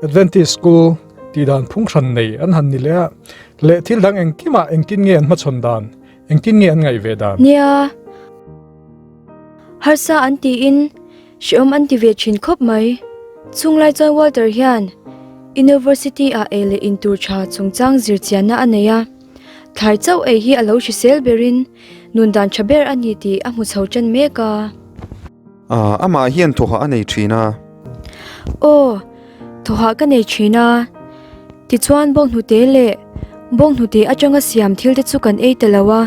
Adventist School tih dan phung hran nei an han ni leh a, leh thil dang engkimah engtin nge an hmachhawn dan, engtin nge an ngaih ve dan? Nia, harsa an tiin hrehawm an ti ve thin khawp mai. Chung lai chuan Walter hian University ah ei leh in tur tha chungchang zirchianna a nei a, thlai chauh ei hi a lo hrisel berin nun dan tha ber a ni tih a hmu chho tan mek a. Aaa, amah hian thawhah a nei thin a. Aw, thawhah ka nei thin a. Tichuan bawnghnute leh bawnghnute atanga siam thil te chu kan ei ta lo a.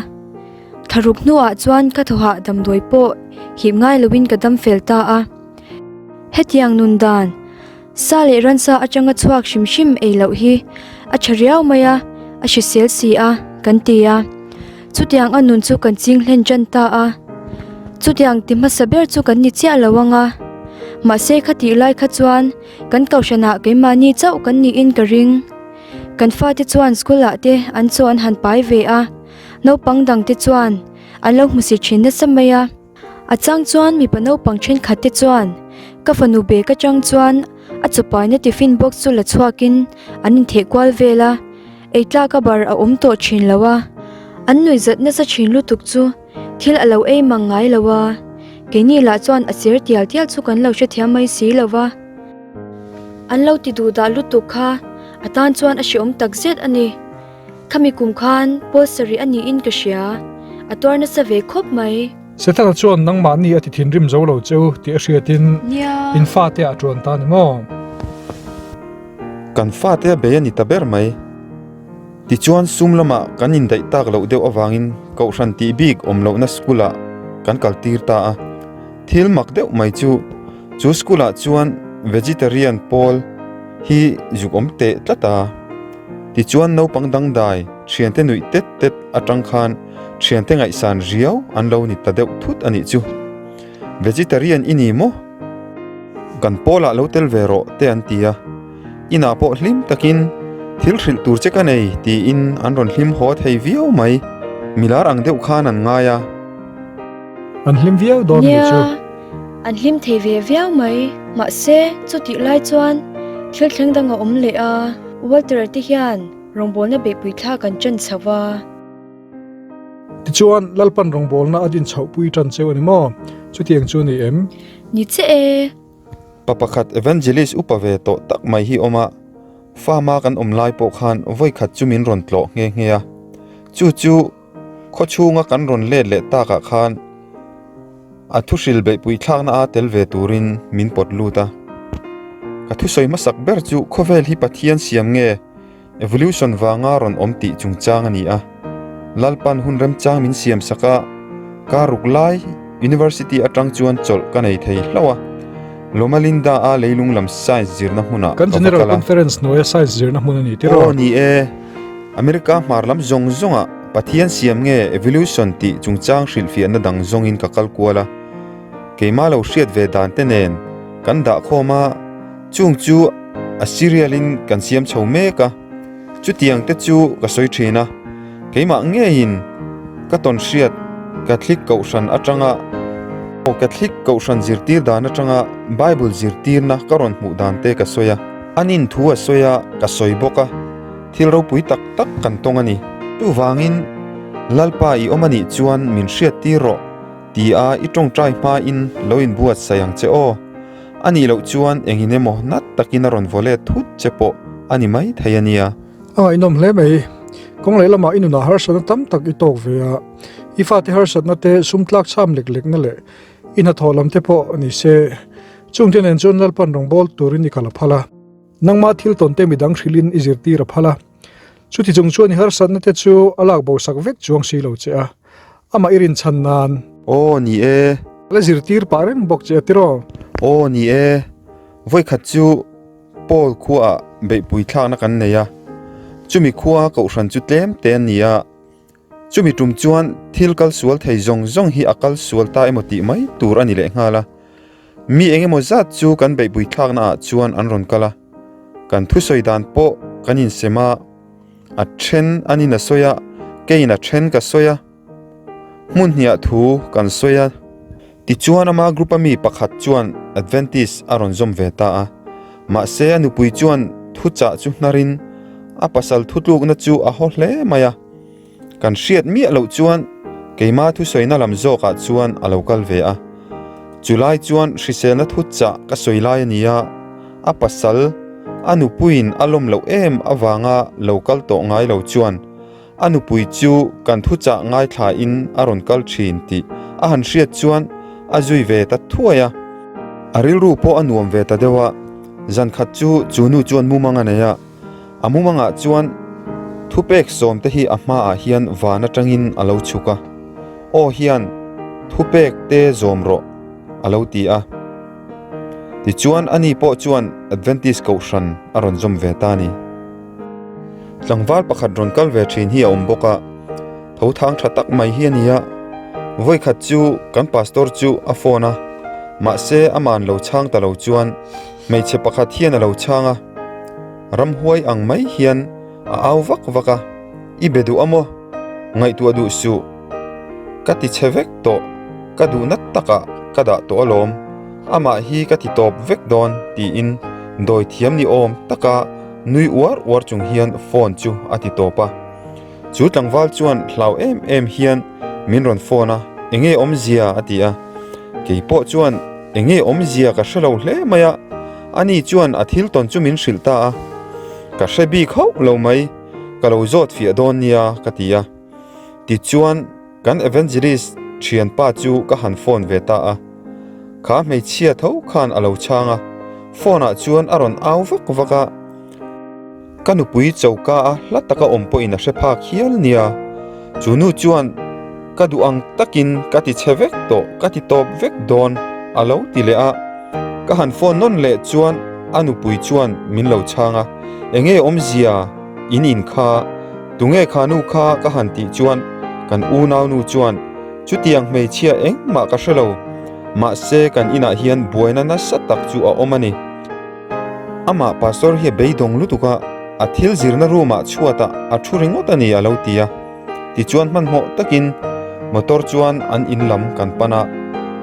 Thlaruk hnuah chuan ka thawhah damdawi pawh hip ngai loin ka dam fel ta a. Hetiang nun dan, sa leh ransa atanga chhuak hrim hrim ei loh hi a tha riau mai a, a hrisel si a, kan ti a. Chutiang a nun chu kan ching hlen tan ta a. Chutiang ti hmasa ber chu kan ni chiah lo ang a. Mahse khatih lai kha chuan kan kohhranah keimahni chauh kan niin ka ring. Kan fate chuan school ah te an chaw an han pai ve a, naupang dang te chuan an lo hmusit thin nasa mai a. A chang chuan mipa naupang thenkhat te chuan ka fanu bag atang chuan a chawpaina tiffin box chu la chhuakin an intheh kual vel a, ei tlak a bar a awm tawh thin lo a, an nuihzat nasa thin lutuk chu thil a lo ei mang ngai lo a, keini lah chuan a cher tial tial chu kan lo hrethiam mai si lo va. An lo ti duh dah lutuk kha a tan chuan a hreawm takzet a ni. Khami kum khan pawl sarih a niin ka hria, a tuar nasa ve khawp mai. Setana chuan nangmahni a ti thinrim zo lo cheu tih a hriatin in fate ah a ṭuan ta ni maw? Kan fate a bei a ni ta ber mai. Tichuan sum lamah kan indaih tak loh deuh avangin kohhran tih bik awm lohna school ah kan kal tir ta a. Thil mak deuh mai chu, chu school ah chuan vegetarian pawl hi zuk awm teh tlat a. Tichuan naupang dangdai thiante nuih tet tet atang khan thiante ngaihsan riau an lo ni ta deuh thut a nih chu. Vegetarian i ni maw? Kan pawlah lo tel ve rawh te an ti a. Inah pawh hlim takin thil hrilh tur che ka nei tiin an rawn hlim haw thei viau mai. Milar ang deuh khan an ngai a. An hlim viau dawn nih chu. Nia, an hlim thei ve viau mai. Mahse, chutih lai chuan thil thleng dang a awm leh a. Walter te hian rawngbawlna beihpui thlak an ṭan chho va. Tichuan, Lalpan rawngbawlna a din chhohpui ṭan cheu a ni maw? Chutiang chu a ni em? Ni che e. Pa pakhat evangelist upa ve tawh tak mai hi awm a, farm-a kan awm lai pawh khan vawikhat chu min rawn tlawh nghe nghe a. Chu chu khaw chhunga kan rawn let leh takah khan a thuhril beihpui thlakna a tel ve turin min pawt lut a. Ka thusawi hmasak ber chu khawvel hi Pathian siam nge evolution vanga rawn awm tih chungchang a ni a. Lalpan hun remchang min siam sak a, ka ruk lai University atang chuan chawlh ka nei thei hlauh a. Loma Linda a leilung lam science zirna hmunah Kan ka va General kal a. Conference hnuaia science zirna hmun a ni tirh Aw aw. ni e, America hmar lam zawng zawngah Pathian siam nge evolution tih chungchang hrilhfiahna dang zawngin ka kal kual a. Keimah lo hriat ve dan te nen kan dah khawm a, chung chu a serial in kan siam chho mek a. Chutiang te chu ka sawi thin a, keimah ngeiin ka tawn hriat Catholic Kohhran atanga aw Catholic Kohhran zirtir dan atanga Bible zirtirna ka rawn hmuh dan te ka sawi a. Anin thu a sawi a, ka sawi bawk a, thil ropui tak tak kan tawng a ni. Chuvangin, Lalpa i awm a nih chuan min hriattir rawh, ti a i tawngtai hmain lo inbuatsaih ang che aw. A nih loh chuan engin emaw nat takin a rawn vaw let thut che pawh a ni mai thei a nia. A ngaihnawm hle mai. Kawng leh lamah i nunah harsatna tam tak i tawk ve a. I fate harsatna te sum tlak chham lek lekna leh i hnathawh lam te pawh ni se. Chungte nen chuan Lalpan rawngbâwl turin i kal a phal a. Nangmah thil tawn te midang hrilhin i zirtir a phal a. Chuti chung chuan i harsatna te chu a lak bo sak vek chuang si lo che a, amah i rinchhan nan. Aw ni e. A la zirtir pah reng bawk che a tiraw? Aw ni e. Vawikhat chu Paul khuaah beihpui thlakna kan nei a, chumi khua kohhran chu tlem te an ni a. Chumi tum chuan thil kal sual thei zawng zawng hi a kal sual ta emaw tih mai tur a ni lehnghal a. Mi eng emaw zat chu kan beihpui thlakna ah chuan an rawn kal a, kan thusawi dan pawh kan insem a, a then an in a sawi a, keiin a then ka sawi a, hmun hniah thu kan sawi a. Tichuan ama group a mi pakhat chuan Adventist a rawn zawm ve ta a. Mahse a nupui chuan thuchah chu hnarin a pasal thutlukna chu a haw hle mai a. Kan hriat miah loh chuan keima thusawina lam zawkah chuan a lo kal ve a. Chulai chuan hriselna thuchah ka sawi lai a ni a, a pasal, a nupuiin a lawm loh em avanga lo kal tawh ngai lo chuan a nupui chu kan thuchah ngaithlain a rawn kal thin tih a han hriat chuan a zui ve ta thuai a. A rilru pawh a nuam ve ta deuh a, zan khat chu chu nu chuan mumang a nei a. A mumangah chuan thupek sawmte hi a hmaah hian van atangin a lo chhuk a, Aw hian thupek te zawm rawh a lo ti a. Tichuan ani pawh chuan Adventist kohhran a rawn zawm ve ta a ni. Tlangval pakhat rawn kal ve thin hi a awm bawk a, tho thang tha tak mai hi a ni a. Vawikhat chu kan pastor chu a phone a, mahse aman lo chhang ta lo chuan Hmeichhe pakhat hian a lo chhang a, ramhuai ang mai hian a au vak vak a, I be duh a maw? Ngaihtuah duh suh. Ka ti chhe vek tawh, ka duh nat takah ka dah tawh alawm, amah hi ka ti tawp vek dawn tiin dawi thiam ni awm taka nui uar uar chung hian phone chu a ti tawp a. Chu tlangval chuan hlau em em hian min rawn phone a, Enge awmzia? a ti a. Kei pawh chuan Enge awmzia ka hre lo hle mai a, ani chuan a thil tawn chu min hrilh ta a. Ka hre bik hauh lo mai, ka lo zawt fiah dawn nia ka ti a. Tichuan kan evangelist thianpa chu ka han phone ve ta a. Kha hmeichhia tho khan a lo chhang a, phone ah chuan a rawn au vak vak a. Ka nupui choka a hla taka awm pawhin a hre phak hial nia. Chu nu chuan ka duh ang takin ka ti chhe vek tawh, ka ti tawp vek dawn a lo ti leh a. Ka han phone nawn leh chuan a nupui chuan min lo chhang a, Enge awmzia in in kha, tunge kha nu kha ka han tih chuan kan unaunu chuan chutiang hmeichhia engmah ka hre lo, mahse kan inah hian buaina nasa tak chu a awm a ni. Amah Pastor hi a beidawng lutuk a, a thil zirna room ah chhuatah a thu ringawt a ni a lo ti a. Tichuan hmanhmawh takin motor chuan an in lam kan pan a,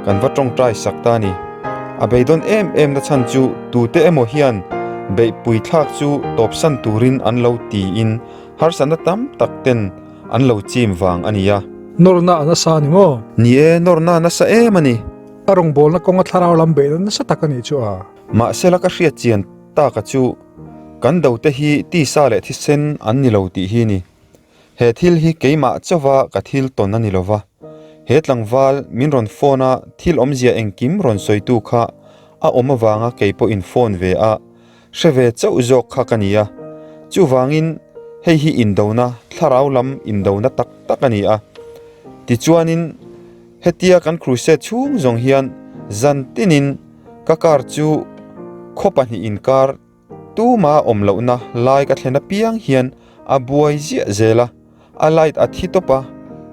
kan va tawngtai sak ta a ni. A beidawn em em na chhan chu tute emaw hian beihpui thlak chu tawpsan turin an lo tiin harsatna tam tak ten an lo chim vang a ni a. Nawrna a nasa a ni maw? Ni e, nawrna a nasa em a ni. A rawngbawlna kawnga thlarau lam beihna nasa tak a nih chu a. Mahsela ka hriat chian taka chu kan dote hi tisa leh thisen an ni lo tih hi ni. He thil hi keimah chauva ka thil tawn a ni lova. He tlangval min rawn phone a thil awmzia engkim rawn sawitu kha a awm avanga kei pawhin phone ve a hre ve chauh zawk kha ka ni a. Chuvangin hei hi indona, thlarau lam indona tak tak a ni a. Tichuanin hetia kan crusade chhung zawng hian zan tinin, Ka car chu khaw pahnih inkar tuma awm lohna lai ka thlen apiang hian a buai ziah zel a, a light a thi tawp a,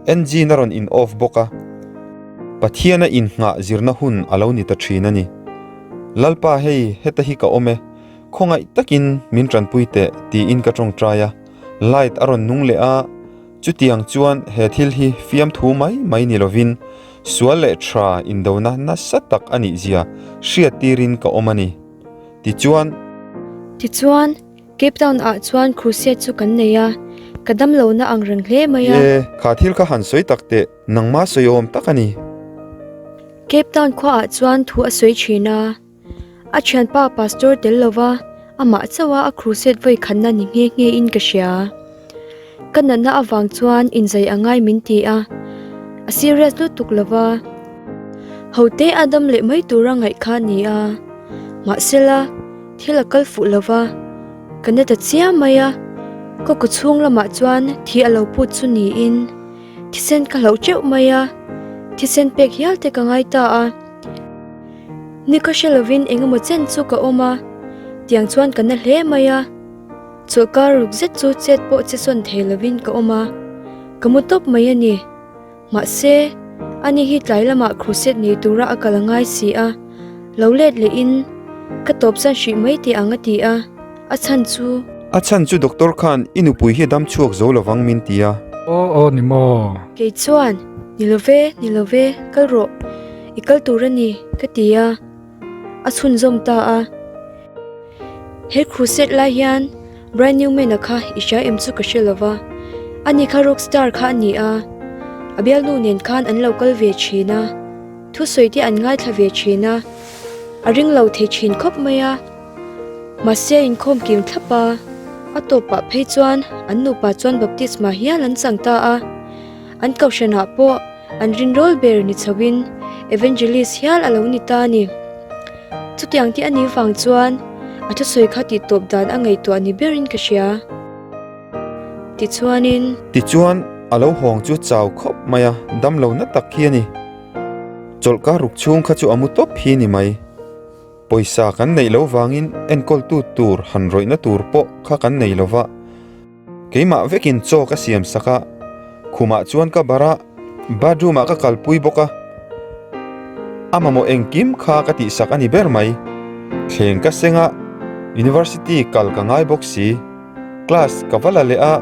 engine a rawn in off bawk a. Pathiana innghah zirna hun a lo ni ta thin a ni. Lalpa hei heta hi ka awm e, khawngaih takin min tanpui teh tiin ka tawngtai a, light a rawn nung leh a, chutiang chuan he thil hi fiamthu mai mai ni lovin Sual leh tha indona nasa tak a nih zia hriat tirin ka awm a ni. Tichuan. Tichuan, Cape Town ah chuan crusade chu kan nei a, ka damlohna ang reng hle mai a. E, kha thil kha han sawi tak teh, nangma sawi awm tak a ni. Cape Town khua ah chuan thu a sawi thin a, a thianpa pastor tel lova amah chauh a a crusade vawi khatna ni nghe nghe in ka hria. Ka natna avang chuan inzai a ngai min ti a, a serious lutuk lova. Hote a dam leh mai tura ngaih kha a ni a, mahsela thil a kal fuh lova, ka na ta chiam mai a, ka kaw chhung lamah chuan thi a lo put chu niin thisen ka hlauh teuh mai a, thisen pek hial te ka ngai ta a. Ni ka hre lovin eng emaw chen chu ka awm a, tiang chuan ka na hle mai a. Chawlhkar ruk zet chu chet pawh che sawn thei lovin ka awm a, ka mu tawp mai a ni. Mahse, ani hi tlai lamah crusade nei tura a kal a ngai si a, lo let lehin ka tawpsan hrih mai teh ang a ti a, a chhan chu. A chhan chu doctor khan i nupui hi dam chhuak zo lovang min ti a. Aw aw ni maw? Kei chuan, Ni lo ve, ni lo ve, kal rawh, i kal tur a ni, ka ti a, a chhunzawm ta a. He crusade lai hian Brian Newman-a kha i hria em chu ka hre lo va, ani kha rock star kha a ni a, a bialnu nen khan an lo kal ve thin a, thusawi te an ngaithla ve thin a, a ring lo thei thin khawp mai a. Mahse a inkhawm kim thlap a, a tawpah phei chuan an nupa chuan baptisma hial an chang ta a, an kohhranah pawh an rinrawl ber ni chhoin evangelist hial a lo ni ta a ni. Chutiang te a nih vang chuan a thusawi kha tih tawp dan a ngaihtuah ni berin ka hria. Tichuanin. Tichuan, a lo hawng chu chau khawp mai a, damlo na tak hi a ni. Chawlhkar ruk chhung kha chu a mu tawp hi ni mai. Pawisa kan neih loh vangin enkawltu tur han rawihna tur pawh kha kan nei lo va. Keimah vekin chaw ka siam sak a, khumah chuan ka barh a, bathroom ah ka kalpui bawk a. A mamawh engkim kha ka tihsak a ni ber mai. Thleng ka seng a, University kal ka ngai bawk si. Class ka va la leh a,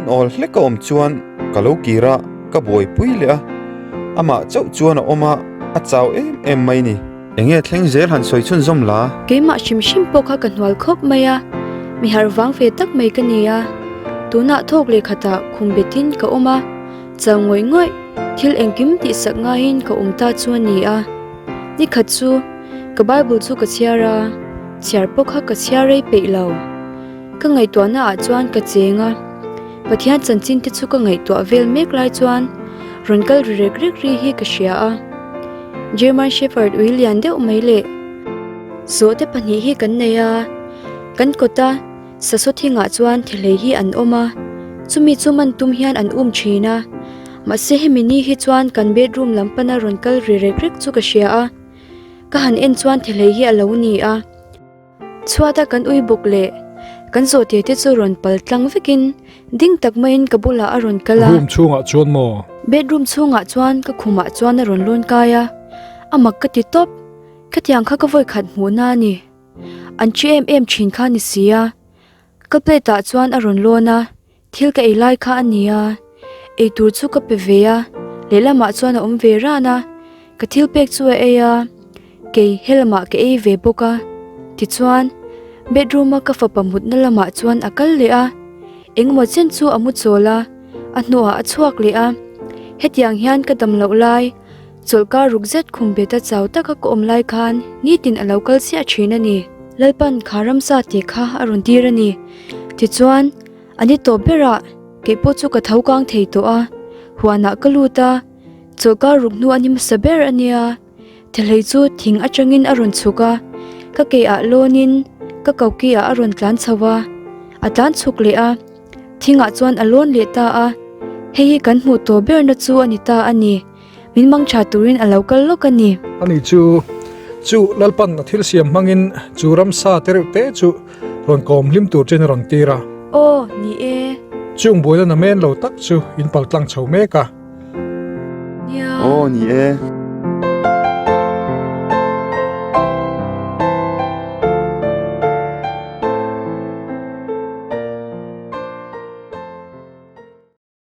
awl hlek a awm chuan ka lo kir a, ka buaipui leh a. Amah chauh chuan a awm a, a chau em em mai ni. Enge thleng zel han sawi chhunzawm la? Keimah hrim hrim pawh kha ka hnual khawp mai a, mi harh vang ve tak mai ka ni a. Tunah thawk leh khatah khum betin ka awm a, chau ngawih ngawih, thil engkim tihsak ngaiin ka awm ta chu a ni a. Nikhat chu ka Bible chu ka chhiar a, chhiar pawh kha ka chhiar rei peih lo. Ka ngaihtuahna ah chuan ka cheng a, Pathian chanchin te chu ka ngaihtuah vel mek lai chuan rawn kal ri rek rek ri hi ka hria a. German Shepherd ui lian deuh mai leh zawhte pahnih hi kan nei a, kan kawta sasaw thingah chuan thihlei hi an awm a, chumi chu man tum hian an um thin a, mahse hemi ni hi chuan kan bedroom lam pana rawn kal ri rek rek chu ka hria a, ka han en chuan thihlei hi a lo ni a. Chhuata kan ui bawk leh kan zawhte te chu rawn pal tlang vekin ding tak maiin ka bulah a rawn kal a. Room chhungah chuan maw? Bedroom chhungah chuan ka khumah chuan a rawn lawn kai a, a mak ka ti tawp. Khatiang kha ka vawikhat hmuhna a ni. An chi em em thin kha ni si a. Ka plate ah chuan a rawn lawn a, Thil ka ei lai kha a ni a, ei tur chu ka pe ve a, lehlamah chuan a awm ve ran a, ka thil pek chu a ei a, kei helamah ka ei ve bawk a, tichuan bedroom a ka fapa mutna lamah chuan a kal leh a, engemaw chen chu a mu chawl a, a hnuah a chhuak leh a, hetiang hian ka dam loh lai, chawlhkar ruk zet khum bet a chau taka ka awm lai khan nitin a lo kal chiah thin a ni. Lalpan kha ramsa tih kha a rawn tir a ni, tichuan. A ni tawp berah kei pawh chu ka tho kang thei tawh a, huanah ka lut a, chawlhkar ruk hnu a ni hmasa ber a nia. Thehlei chu thing atangin a rawn chhuk a, ka keiah lawnin ka koki ah a rawn tlan chho a, a tlan chhuk leh a, thingah chuan a lawn leh ta a, hei hi kan hmuh tawh berna chu a ni ta a ni. Min mang tha turin a lo kal lawk a ni. Ani chu chu Lalpan a thil siam hmangin chu ramsa te reuh te chu rawn kawm hlim tur chin a rawn tir a. Aw, ni e. Chung buaina na men lo tak chu in pal tlang chho mek a. Nia. Aw, ni e.